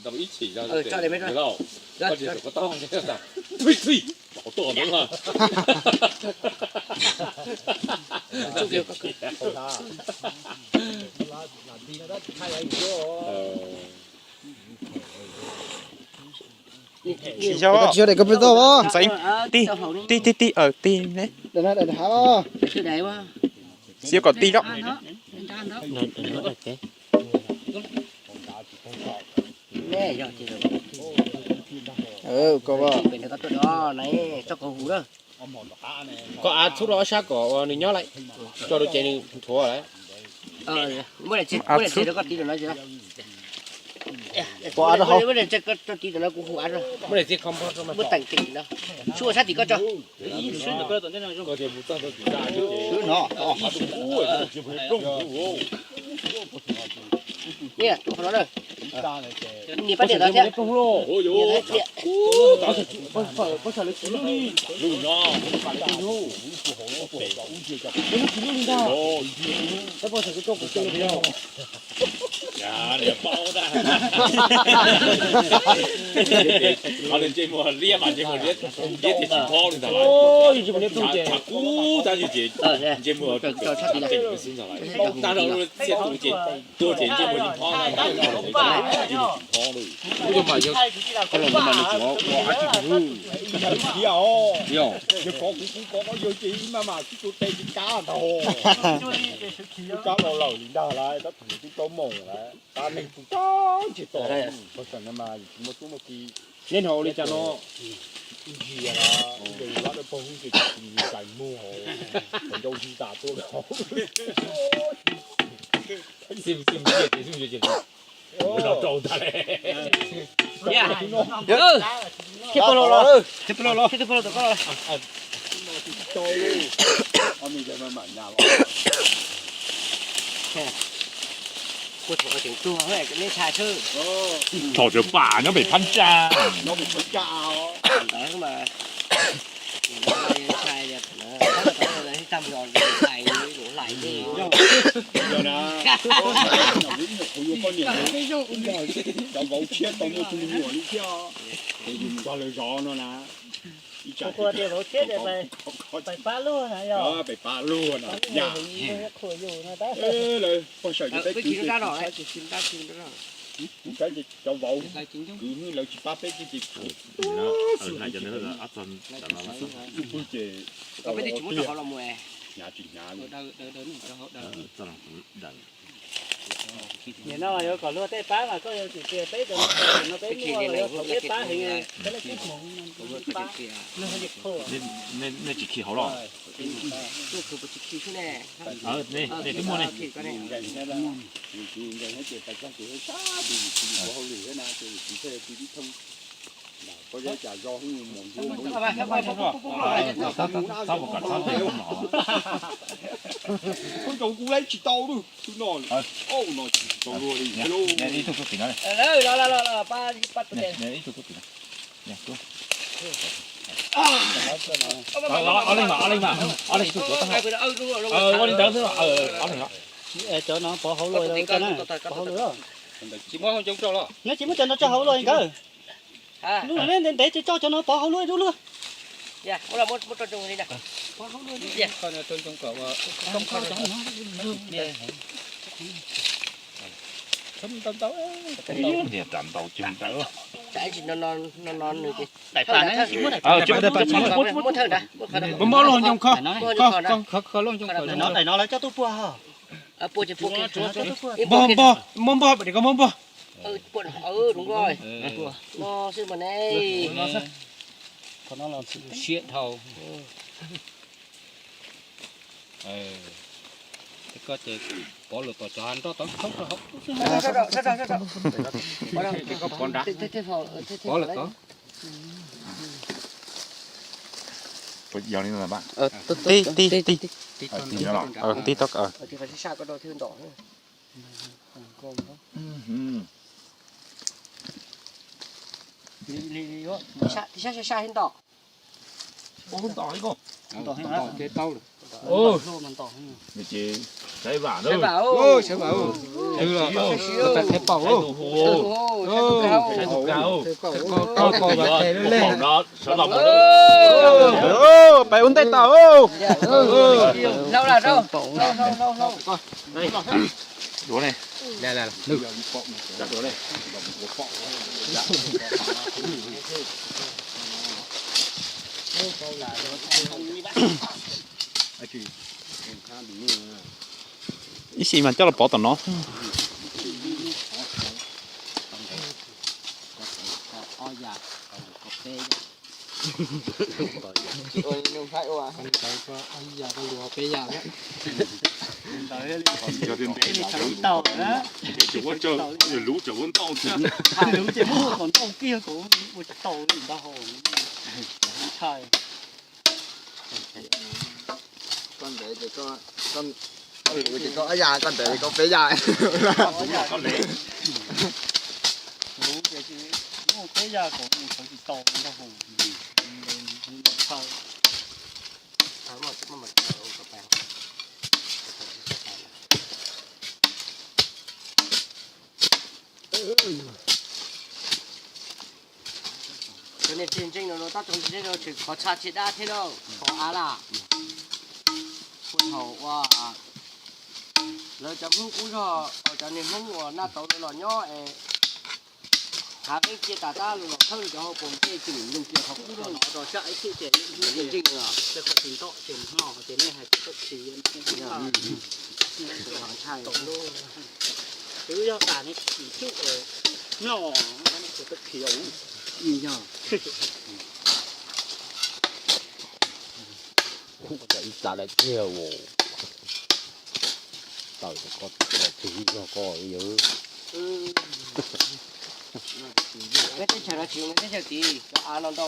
Ib chim no, ib chim no, ib chim no. Tsis yog, tsis yog daim koj peb toj os. Ntxeev, tij tij tij tij, aw, tij ne. Xib kom tij lawm. Koj av txhub rau ob sab kom uas nws nyob lawm, tso rau ces nws nthuav lawm. Muab daim txiag rau koj tiv rau no. Muab daim txiag, muab daim txiag kom, muab teem teem no. Sub sab tim koj tso. Niam, tus qhov no na. Niam pab niam ntawd thiab. Niam, niam. Qhov ntsej muag liab mas ntsej muag liab tias tsis phob li ntag. Tshav kub tab sis ces ntsej muag tseem xwb ntag. Tag rau txhia tus ces tuag ces ntsej muag tsis phob, ntsej muag tsis phob li. Yog kov kuv kuv kov koj yawg ces ib maj mam sib tua tes tsis kav ntag. Twb kab los lawm li ntag lauj, tab sis twb plaub moos lawm, tab neeg tsis tau ntseg tau. Pog Xeem no mas tsis muaj tub muaj ki. Neb hnov ua li cas no? Ntsia na, ntsia lab dawb paug ntsia tsis tsis ntsais muag, qhov ncauj zib tas tuaj. Xib xib ntsia ces xib ntsia ces rau tas li. Thiab pog los los, thiab pog los los, thiab pog los tom koj los. Thaum tseem pam nyob pem phab ntsa. Cov vauv tshiab tau muaj tus me nyuam li thiab, es yus mus nrog lawv zov no na. Ib tsam tias vauv tshiab pais pab luag na, yog pais pab luag na, yam qhuas yus no tab. Lawv pog Xeem ces peb kwv ces kuv saib ces cov vauv kwv lawv tsis pab peb ces, ces pw ces hnyav tsis hnyav li. Nim no mas yuav kom luag tej pab mas koj yuav tsum tias peb cov no peb muaj los yog thaum peb pab heev, peb lej tib hmoov pab luag li qhuas. Nej tsis khi hauv los? Nej twb muaj ne. Kuv tsis tau lawm, no tsis tau luag li. Ib tug tuaj tim no. Ib tug tuaj tim no. Ob leeg mas, ob leeg mas, ob leeg ib tug tuav tag. Ua li ntawd xwb, ob leeg os. Cov no pov hauv luaj, pov hauv luaj. Neb tsis muab cov no tso hauv luaj nkawd. Lub ntev ntev ces tso cov no pov hauv luaj ib lub luaj. Muab npog luaj ncoog kho, kho, kho, kho luaj ncoog kho. Daim no lawv coj tuaj puag. Npog, npog, muab npog, pem koj muab npog. Qhov no los siab dhau. Koj ces pov lawm tom cov hav nroj tod, thaub rau hauv. Pov lawm tod. Tib, tib, tib. Ces Sawv vam, sawv vam, sawv vam. Tus qhev paum, tus qhev paum, peb ua ntej tau. Ib xis mas coj los pov tom no. Luv tseem ua ntau thiab. Luv ces muab ua kom ntau kiag kom ua tsis tau li ntag hos. Ntshai. Koj ntev ces koj, koj luv ces koj ob yas, koj ntev ces koj peb yas. Luv ces muab peb yas kom mus sawv tsis tau li ntag hos. Ntshai. Cov niag txiag ntseej no tab tom ntse no tseem qhov tshaj tsis dab thiab lauj, qhov av laj. Puag thaum ua lawv cov Hmoob qub zog, cov niag Hmoob uas naj tauv lawv los nyob es hav veeb cia tas tab lawv los thawb cov hauv paus ncej cia lwm lug cia qhov qub zog no rau sab ib txhij ces ntseej no. Qhov tsis nto ces no ces nej hais tias tawm tsis ntshai. Twb yog tas ne, tsis tsuj mlog tawm khiav. Yog. Ib tsa daim tiag os. Tawm ko tsis yog ko yog. Peb teb chaws no tsis zoo teb chaws tid, cov av no nto